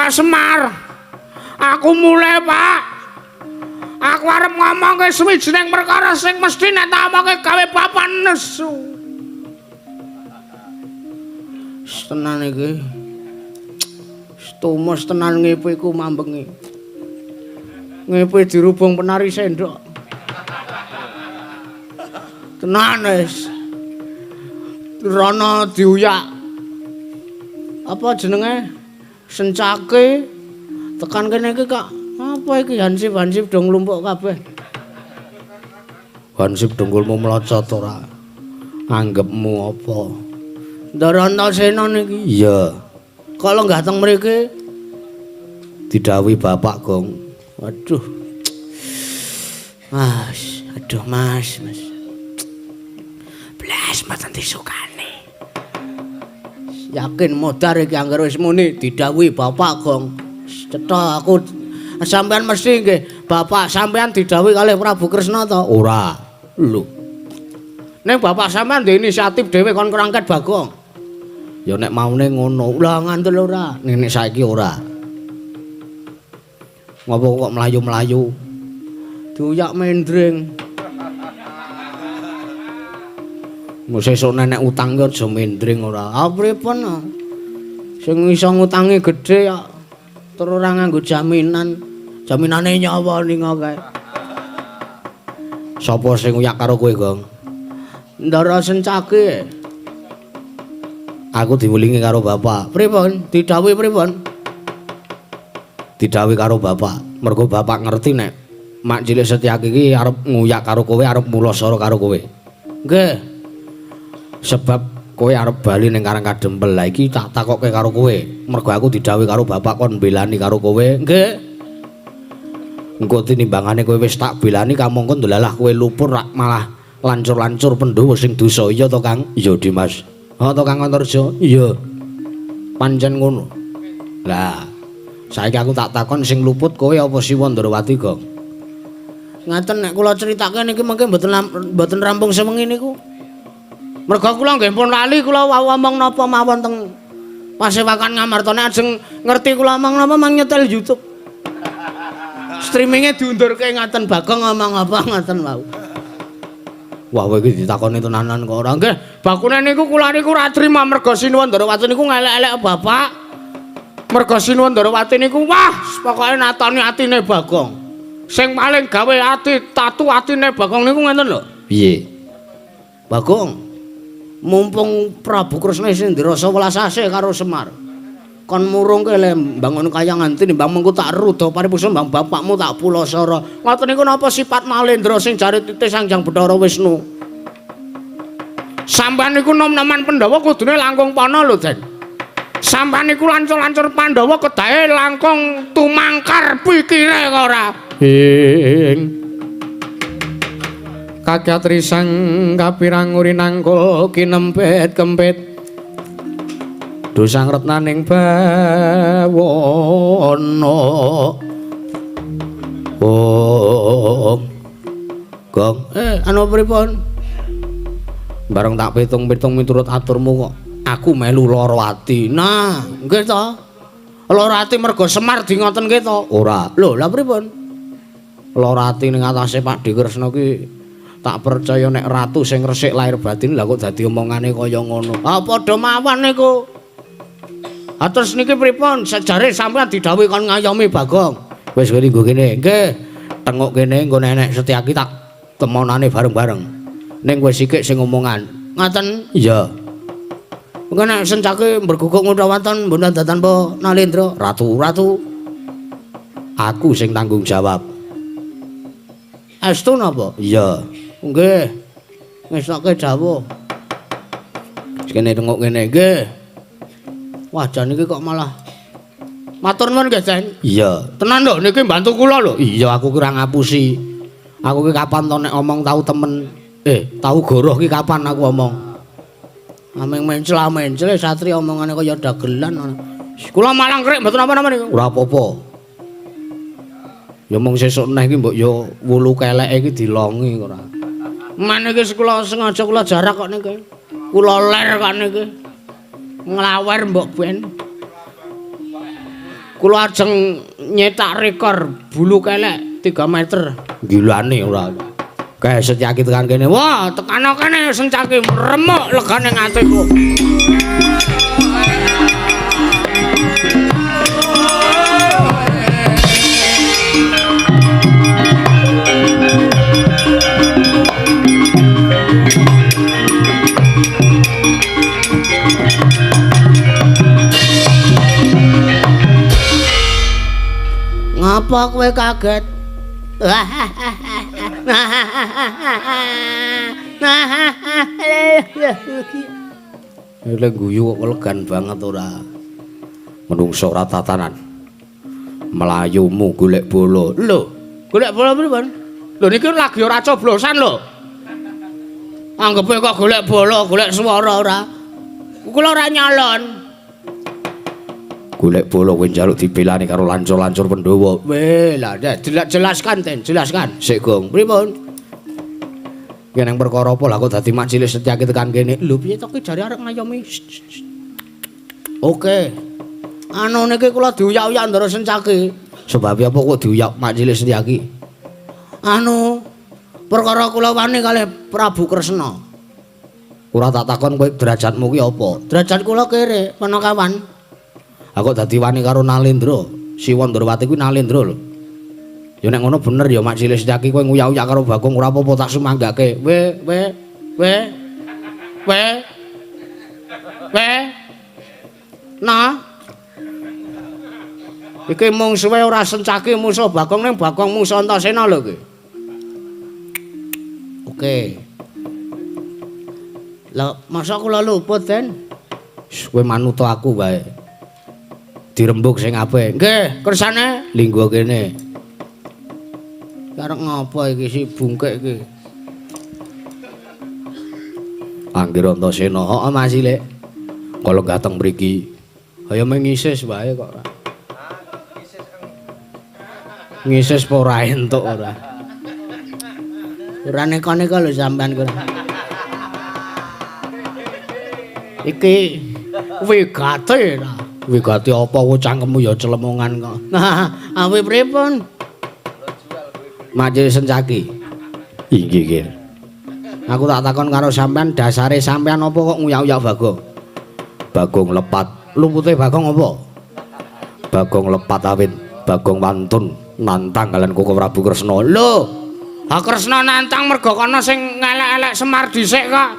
Bapak Semar. Aku mulai, Pak. Aku arep ngomongke suwijining perkara sing mesti nek tak omongke gawe bapak nesu. Tenan iki. Tumus tenan ngepiku mambengi. Ngepi dirubung penari sendok. Tenan wis. Rono diuyak. Apa jenenge? Sencake. Tekan kene iki kok apa iki hansip-hansip do nglumpuk kabeh. Hansip dengkulmu mlocot ora? Anggepmu apa? Ndara Antasena niki. Iya. Kok lenggah teng mriki? Didhawuhi bapak, Gong. Waduh. Mas, aduh Mas, Mas. Blas mboten disukani. Yakin modar iki angger wis muni didhawuhi bapak, Gong. Cetha aku sampean mesti nggih, bapak sampean didhawuhi kalih Prabu Kresna to? Ora. Lho. Ning bapak sampean ndek inisiatif dhewe kon krangket Bagong. Ya nek maune ngono, lah ngandel ora. Nek saiki ora. Ngopo kok mlayu-mlayu? Diuyak mendring. Sesuk nek utang ki aja mendring ora. Ah pripun? Sing iso ngutangi gedhe ya tur ora nganggo jaminan. Jaminane nyawa ning kae. Sapa sing uyak karo kowe, Gong? Ndara Sencake. Aku diwelingi karo bapak. Pripun? Didhawuhi pripun? Didhawuhi karo bapak. Mergo bapak ngerti nek Mak Cilik Setyaki iki arep nguyak karo kowe, arep mulasara karo kowe. Nggih. Sebab kowe arep bali ning Karang Kadempel. Lah iki tak takokke karo kowe. Mergo aku didhawuhi karo bapak kon belani karo kowe. Nggih. Engko tinimbangane kowe wis tak belani kamangka ndelalah kowe lupur rak malah lancur-lancur Pandhawa sing dosa. Iya to, Kang? Iya, Dimas. Oh to Kang Antarja? Iya. Pancen ngono. Lah, saiki aku tak takon sing luput kowe apa Siwa Ndrawati, Gong? Ngaten nek kula critake niki mengke mboten rampung sewengi niku. Merga kula nggih pun lali kula wau omong napa mawon teng Pasewakan Ngamartane ajeng ngerti kula omong napa mang nyetel YouTube. Streaminge diundurke ngaten Bagong ngomong apa ngaten wau. Wah, kowe iki ditakoni tenanan kok ora. Nggih, bakune niku kula niku ora trima merga Sinuwun Ndrawati niku ngelek-elek bapak. Merga Sinuwun Ndrawati niku wah, pokoke natoni atine Bagong. Sing paling gawe ati tatu atine Bagong niku ngenten lho. Piye? Bagong, mumpung Prabu Kresna isih ndirasa welas asih karo Semar. Kon murungke le mbangun kayangan tinimbang mengko tak ruda paripursa mbang bapakmu tak pulasara. Ngoten niku napa sifat Malendra sing jare titih Sang Hyang Bathara Wisnu. Sampeyan niku nom-noman Pandhawa kudune langkung pana lho, Den. Sampeyan niku lancur-lancur Pandhawa kedahe langkung tumangkar pikire kok ora. Ing kakyat risang kapirang urinangkul kinempit kempit. Dosang retnaning bawana. Oh. Gong, anu pripun? Bareng tak pitung-pitung miturut aturmu kok aku melu lara ati. Nah, nggih to. Lara ati mergo Semar di ngoten nggih to? Ora. Lho, lha pripun? Lara ati ning atase Pakdhe Kresna ki tak percaya nek ratu sing resik lahir batin lah kok dadi omongane kaya ngono. Ah padha mawon niku. Ah terus niki pripun? Sejare sampeyan didhawuhi kon ngayomi Bagong. Wis kowe nggo kene. Nggih. Tenguk kene nggo nenek Setyaki tak temonane bareng-bareng. Ning kowe sikik sing omongan. Ngaten? Iya. Engko nek Sencake mberguguk nguthawaton mbon tanpa Nalendra, ratu-ratu. Aku sing tanggung jawab. Estu napa? Iya. Nggih. Ngestokke dawuh. Kene tenguk kene. Nggih. Wah, jan iki kok malah matur nuwun nggih, Den. Iya. Tenan lho niki mbantu kula lho. Iya, aku ki ora ngapusi. Aku ki kapan to nek omong tau temen. Tau goroh ki kapan aku omong. Ameng mencla-mencla satri omongane kaya dagelan. Kula malah ngrik mboten napa-napa niku. Ora apa-apa. Ya mung sesuk neh iki mbok ya wulu keleke iki dilongi ora. Men iki kula sengaja kula jarak kok niki. Kula ler kok niki. Nglawer mbok ben. Kula ajeng nyetak rekor bulu kelek 3 meter. Gilane ora. Kae Setyaki tekan kene. Wah, tekano kene Sencaki remuk legane atiku. Ngapa kowe kaget? Lha guyu kok elegan banget ora. Menungso ora tatanan. Melayumu golek bola. Lho, golek bola pripun? Lho niki lagi ora coblosan lho. Anggepe kok golek bola, golek swara ora. Kula ora nyalon. Golek bola kowe njaluk dibelani karo lancur-lancur Pandhawa. Weh, lah jelaskan ten, jelaskan. Sik, Gong. Pripun? Ki nang perkara apa lah kok dadi mak cilik Setyaki tekan kene. Lho piye to ki jare arep ngayomi. Oke. Anu niki kula diuyak-uyak Ndara Sencaki. Sebab apa kok diuyak mak cilik Setyaki? Anu perkara kula wani kalih Prabu Kresna. Ora tak takon kowe derajatmu ki apa? Derajat kula kere, panakawan. Aku dadi wani karo Nalendra. Siwa Ndrawati kuwi Nalendra lho. Ya nek ngono bener ya mak cilik Setyaki kowe nguyak-uyak karo Bagong ora apa-apa tak sumanggake. We we we we we. Nah. Iki mungsuhe ora Sencaki musuh Bagong ning Bagong musuh Antasena lho iki. Oke. Lah masa kula luput, Den? Kowe manut aku wae. Dirembuk sing apik. Nggih, kersane linggo kene. Arep ngopo iki si bungkek iki? Anggir Antasena, heeh Mas Cilik. Kala gateng mriki. Kaya mengisis wae kok ora. Ngisis apa ora entuk ora. Ora neka-neka lho sampean kok. Iki wigate ta. Wigati apa kowe cangkemmu ya celemongan kok. Nah, awe pripun? Majelis Sencaki. Inggih, nggih. Aku tak takon karo sampean dasare sampean apa kok nguyak-uyak Bagong? Bagong lepat. Lupute Bagong apa? Bagong lepat awit Bagong wantun nantang kalian Koko Prabu Kresna. Lho, ha Kresna nantang mergo kono sing ngelek-elek Semar dhisik kok.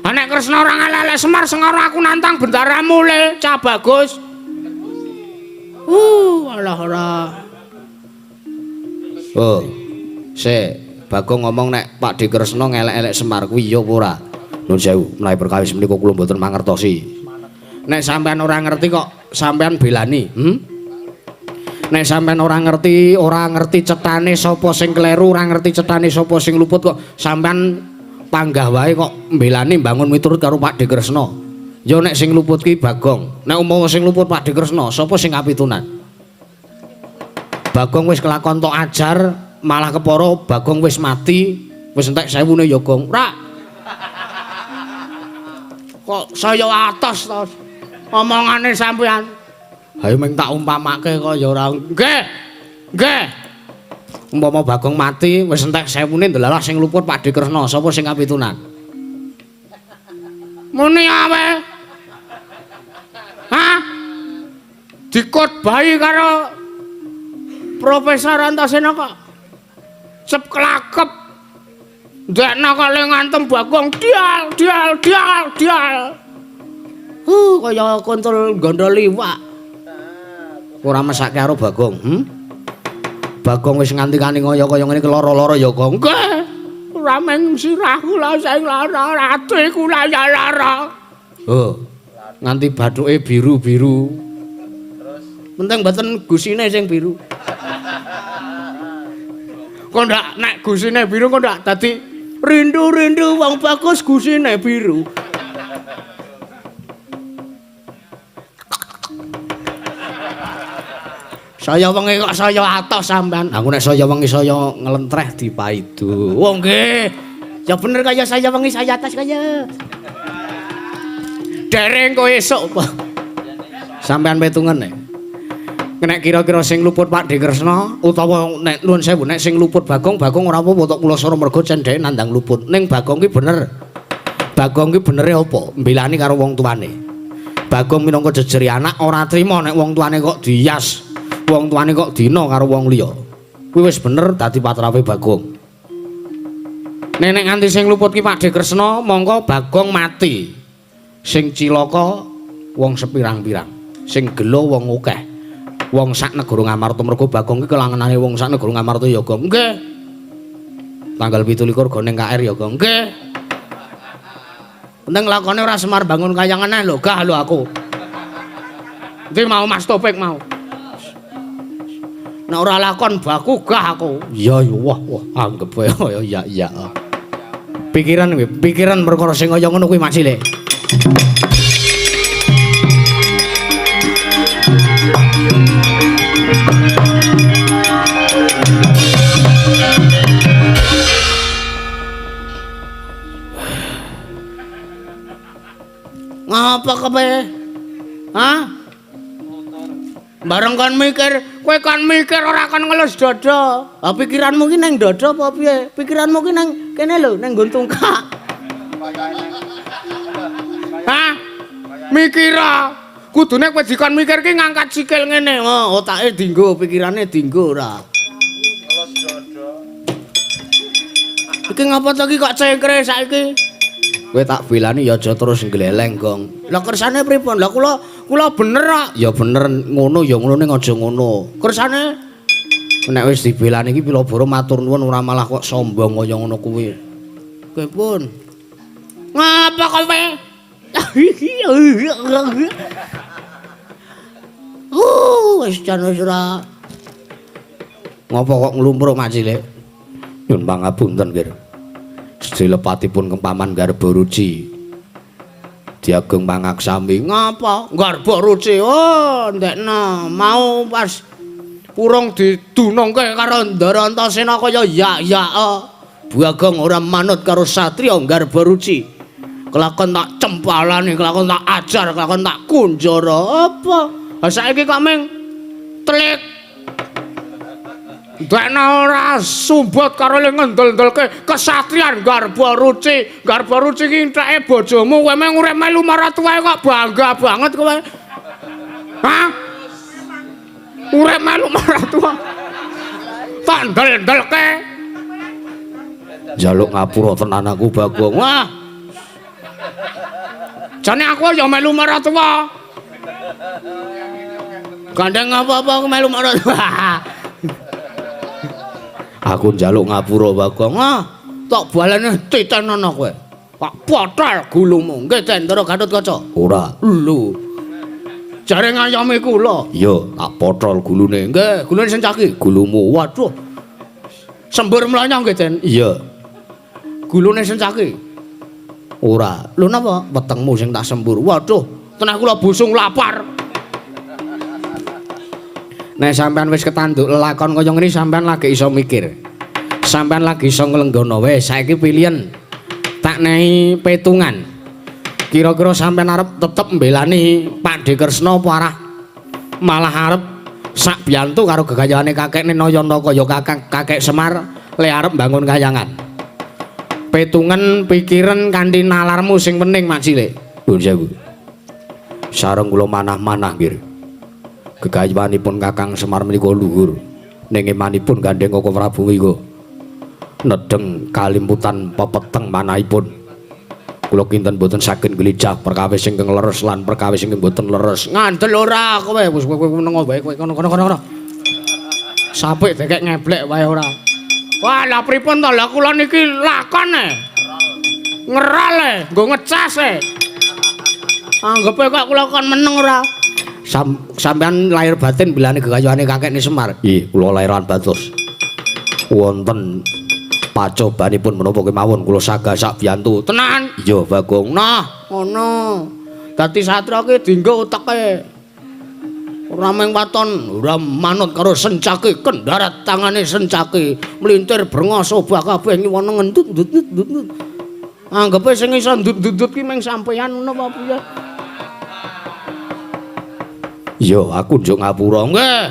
Ha nek Kresna ora ngelek-elek Semar sengara aku nantang bendaramu le, Cah Bagus. Alah ora. Oh. Sik, Bagong ngomong nek Pakdhe Kresna ngelek-elek Semar kuwi ya apa ora? Nuwun sewu, menawi perkawis menika kula mboten mangertosi. Nek sampean ora ngerti kok sampean belani, Nek sampean ora ngerti cetane sapa sing kleru, ora ngerti cetane sapa sing luput kok sampean panggah wae kok mbelani mbangun miturut karo Pakdhe Kresna. Ya nek sing luput ki Bagong, nek umpama sing luput Pakdhe Kresna, sapa sing kapitunan? Bagong wis kelakon tok ajar, malah kepara Bagong wis mati, wis entek sewune ya Gong. Ora. Kok saya atos to omongane sampean. Ha mung tak umpamake kok ya ora. Nggih. Nggih. Umpama Bagong mati wis entek sewune ndelalah sing luput Pakdhe Kresna, sapa sing kapitunan? Muni awe. Hah? Dikotbahi karo Profesor Antasena kok cep kelakep. Ndekno kok le ngantem Bagong dial dial dial dial. Kaya kontol gondol iwak. Ora mesake karo Bagong, Bagong wis nganti kani kaya ngene iki lara-lara ya, Gong. Nggih. Ora mung sirah kula sing lara, ati kula ya lara. Oh. Nganti bathuke biru-biru. Terus penting mboten gusine sing biru. Kok ndak nek gusine biru kok ndak dadi rindu-rindu wong bagus gusine biru. Saya wengi kok saya atos sampean. Aku nek saya wengi saya nglentreh dipaidu. Oh nggih. Ya bener kaya saya wengi saya atas kaya. Dereng kowe esuk apa? Sampean petungen nek. Nek kira-kira sing luput Pakdhe Kresna utawa nek nuwun sewu nek sing luput Bagong, Bagong ora apa-apa tok Pulasara mergo cendheke nandang luput. Ning Bagong ki bener. Bagong ki benere apa? Mbelani karo wong tuane. Bagong minangka jejeri anak ora trima nek wong tuane kok dias, wong tuane kok dina karo wong liya. Kuwi wis bener dadi patrape Bagong. Nek nek nganti sing luput ki Pakdhe Kresna, mongko Bagong mati. Sing cilaka wong sepirang-pirang, sing gelo wong akeh. Wong sak negara Ngamarta mergo Bagong ki kelangenane wong sak negara Ngamarta ya, Gong. Nggih. Tanggal 27 go ning KR ya, Gong. Nggih. Penting lakone ora Semar bangun kayangan neh lho, gah lho aku. Ndi mau Mas Topik mau. Nek ora lakon baku gah aku. Iya ya wah wah anggep ya ya ya. Pikiran kuwi, pikiran perkara sing kaya ngono kuwi Mas Cilik. Ngapa kowe? Hah? Bareng kon mikir, kowe kon mikir ora kon ngelus dada. Ha pikiranmu ki nang dada apa piye? Pikiranmu ki nang kene lho, nang nggon tungkak. Hah? Mikira. Kudune kowe dikon mikir ki ngangkat sikil ngene. Oh, otake dinggo, pikirane dinggo ora. Ngelus dada. Iki ngapa to ki kok cengkre saiki? Kowe tak belani ya aja terus ngleleng, Gong. Lah kersane pripun? Lah kula kula bener kok. Ya bener ngono ya ngono ning aja ngono. Kersane nek wis dibelani iki pilabara matur nuwun ora malah kok sombong kaya ngono kuwi. Kowe pun. Ngapa kowe? Wis jan wis ora. Ngapa kok nglumpruk Mak Cilik? Nyun pangapunten, Kir. Sedilepatipun kempaman Garba Ruci. Diageng pangaksami. Ngapa? Garba Ruci. Oh, ndekno mau pas purung didunungke karo Ndara Antasena kaya yak-yak. Bagong ora manut karo satriya Garba Ruci. Kelakon tak cempalane, kelakon tak ajar, kelakon tak kunjara. Apa? Ha saiki kok ming telik. Ndekne ora sumbut karo le ngendel-ndelke kesatrian Garba Ruci. Garba Ruci ki entheke bojomu, kowe meng urip melu maratuwae kok bangga banget kowe. Hah? Urip melu maratuwa. Tak ndel-ndelke. Njaluk ngapura tenan aku Bagong. Wah. Jane aku ya melu maratuwa. Gandeng apa-apa aku melu maratuwa. Aku njaluk ngapura Bagong. Ah, tak balene titenono kowe. Pak potol gulumu. Nggih, Ndara Gatotkaca. Ora. Lho. Jare ngayomi kula. Iya, tak potol gulune. Nggih, gulune sing caki. Gulumu. Waduh. Sembur mlanya nggih, Den. Iya. Gulune sing caki. Ora. Lho napa? Wetengmu sing tak sembur. Waduh, tenah kula busung lapar. Nek sampean wis ketanduk lelakon kaya ngene sampean lagi iso mikir. Sampean lagi iso nglenggono. Wis saiki pilihan. Tak nehi petungan. Kira-kira sampean arep tetep mbelani Pakdhe Kresna apa arah malah arep sak biyantu karo gegayane kakekne Nayana kaya kakang kakek Semar le arep mbangun kayangan. Petungan pikiran kanthi nalarmu sing wening Mak Cilik. Nuwun sewu. Sareng kula manah-manah nggih. Gegayuhanipun Kakang Semar menika luhur ning emanipun gandeng Koko Prabu iku nedeng kalimputan pepeteng manahipun. Kula kinten boten saged nglicah perkawis ingkang leres lan perkawis ingkang boten leres. Ngandel ora kowe wis kowe meneng wae kowe kono kono kono. Sapik dekek ngeblek wae ora. Wah, lha pripun to? Lah kula niki lakon e. Ngerol e, nggo ngecas e. Anggepe kok kula kon meneng ora. Sampean lahir batin bilane gegayuhane kakekne Semar. Nggih, kula lairan batos. Wonten pacobanipun menapa kemawon kula sagah sak biyantu. Tenan? Iya, Bagong. Nah, ngono. Dadi satria ki dinggo uteke. Ora mung waton, ora manut karo sencaki, kendarat tangane sencaki, mlintir brengos obah kabeh nyiwono ngentut ndut ndut ndut. Anggepe sing iso ndut-ndut ki mung sampeyan ngono apa piye? Iya, aku njuk ngapura. Nggih.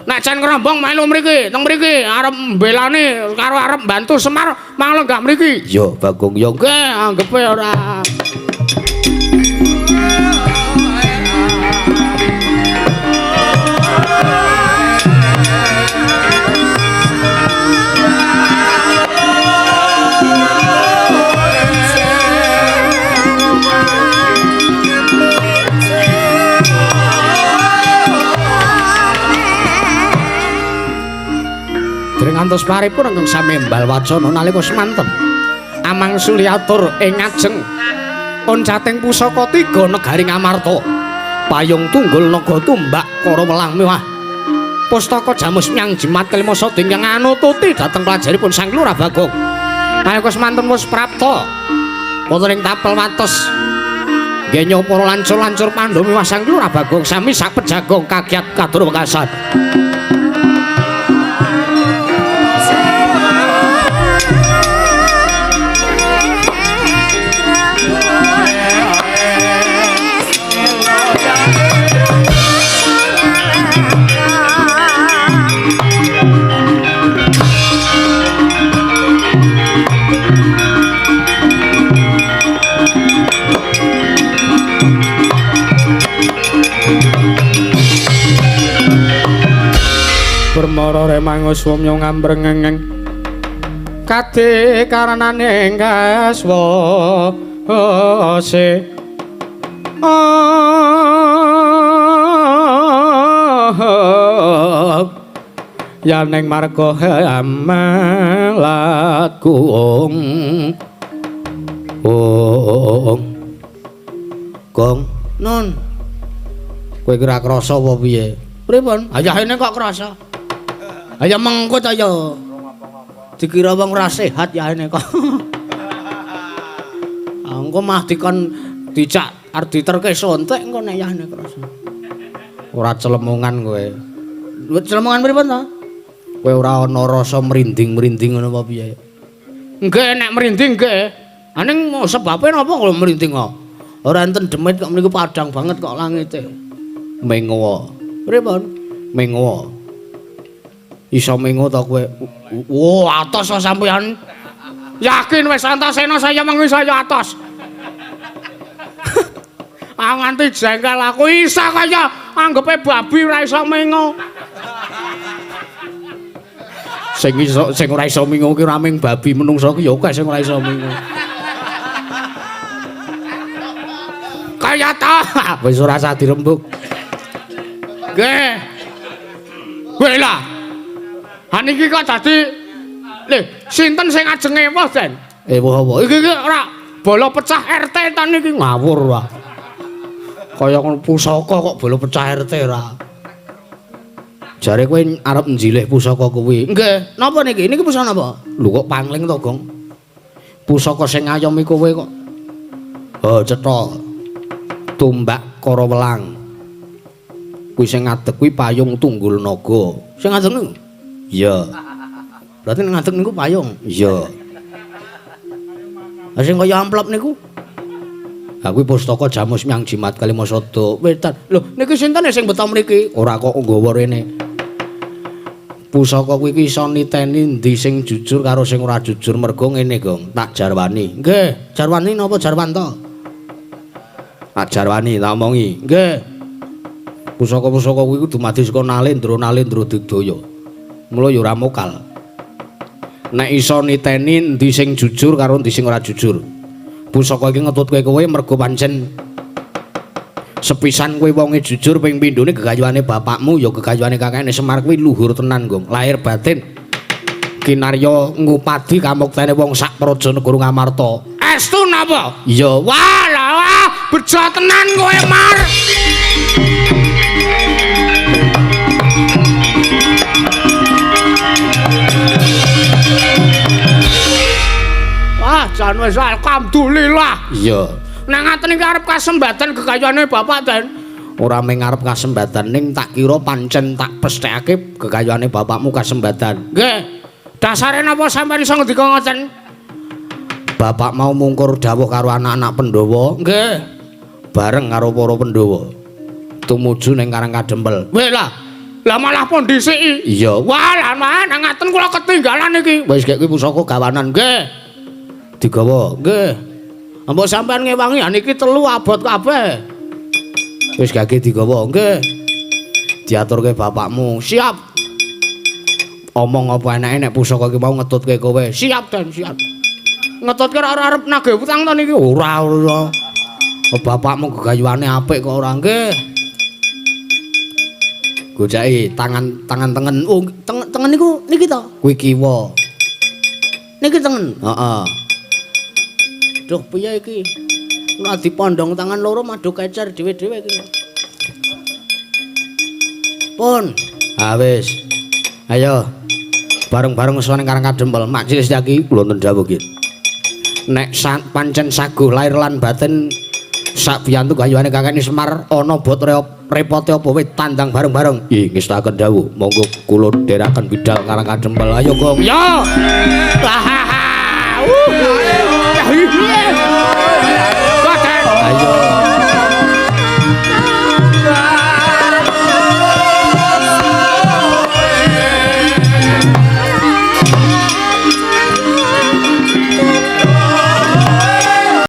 Nek jan ngrombong melu mriki, teng mriki arep mbelani karo arep bantu Semar mang lenggah mriki. Iya, Bagong ya nggih, anggepe ora. Ngantos paripun ingkang sami embal wacana nalika semanten amang suliatur ing ngajeng oncating pusaka tiga negari Ngamarta payung tunggul naga tumbak kara welang mewah pustaka jamus myang jimat kelima sada ingkang anututi dhateng pelajaripun Sang Lurah Bagong. Nalika semanten wis prapta wonten ing tapel wates genyo para lancur-lancur Pandhawa miwah Sang Lurah Bagong sami sak pejagong kagiat katur wekasan. Permara remangus womyo ngambrengeng kade karenane kaswase yaneng marga amalagung ong gong nun kowe kira krasa apa piye pripun ayahene kok krasa. Ayo mengkut ayo. Dikira wong ora sehat ya ini kok. Engko mah dikon dicak arep diterke sontek engko nek yahne krasa. Ora celemongan kowe. Celemongan pripun to? Kowe ora ana rasa merinding-merinding ngono apa piye? Nggih nek merinding nggih. Aning sebabe napa kok merinding kok? Ora enten demit kok mriku padhang banget kok langite. Mengowo. Pripun? Mengowo. Iso mengo to kowe? Wo, atos sampeyan. Yakin wis Antasena saya mengi saya atos. Ah nganti jengkel aku iso kaya anggepe babi ora iso mengo. Sing iso sing ora iso mengo ki ora mung babi menungso ki ya akeh sing ora iso mengo. Kaya ta wis ora usah dirembug. Nggih. Kowe lah. Ha niki kok dadi lho sinten sing ajeng ewuh, Den? Ewuh apa? Iki iki ora bola pecah RT ta niki ngawur wae. Kaya ngono pusaka kok bola pecah RT ora. Jare kowe arep njilih pusaka kuwi. Nggih, napa niki? Niki pusaka napa? Lho kok pangling to, Gong? Pusaka sing ngayomi kowe kok. Oh, cetha. Tumbak kara welang. Kuwi sing ngadeg kuwi payung tunggul naga. Sing ngadeg niku? Iya. Berarti ngadeg niku payung. Iya. Lah sing kaya amplop niku? Ha kuwi pustaka jamus myang jimat kalima sada. Wetan. Lho niki sinten sing beto mriki? Ora kok nggawa rene. Pusaka kuwi iki iso niteni endi sing jujur karo sing ora jujur mergo ngene, Gong. Tak jarwani. Nggih, jarwani napa jarwanto? Tak jarwani tak omongi. Nggih. Pusaka-pusaka kuwi kudu dumadi saka nalendra-nalendra digdaya. Mula ya ora mokal. Nek iso niteni endi sing jujur karo endi sing ora jujur. Pusaka iki ngetutke kowe mergo pancen sepisan kowe wonge jujur ping pindhone gegayuhane bapakmu ya gegayuhane kakekne Semar kuwi luhur tenan, Gong. Lahir batin kinarya ngupadi kamuktene wong sak praja negara Ngamarta. Estu napa? Iya. Wah, wah, bejo tenan kowe, Mar. Wah, jan wis alhamdulillah. Iya. Nek ngaten iki arep kasembatan gegayane bapak, Den. Ora mung arep kasembatan ning tak kira pancen tak pesthekake gegayane bapakmu kasembatan. Nggih. Dasare napa sampeyan iso ngendika ngoten? Bapak mau mungkur dawuh karo anak-anak Pandhawa. Nggih. Bareng karo para Pandhawa. Tumuju ning Karang Kadempel. Weh lah. Lah malah pun dhisiki. Iya. Wah, lah nang ngaten kula ketinggalan iki. Wis gek kuwi pusaka gawanan. Nggih. Digawa. Nggih. Mbok sampean ngewangi niki telu abot kabeh. Wis gage digawa. Nggih. Diaturke bapakmu. Siap. Omong apa enake nek pusaka iki mau ngetutke kowe. Siap Dan, siap. Ngetutke ora arep nagih utang to niki? Ora, ora. Bapakmu gegayuhane apik kok ora nggih. Goceki tangan tangan tengen. Oh, tengen niku niki to? Kuwi kiwa. Niki tengen. Heeh. Duh, piye iki? Nek dipondhong tangan loro madho kecer dhewe-dhewe iki. Pun. Ha wis. Ayo. Bareng-bareng sowan ning Karang Kadempel. Mak Cilik Setyaki kula wonten dawuh nggih. Nek pancen saguh lair lan batin sak biyantu gayuhane Kakek Semar ana bot repote apa wit tandang bareng-bareng. Ih, ngestaken dawuh. Monggo kula dherekaken bidal Karang Kadempel. Ayo, Gong. Yo.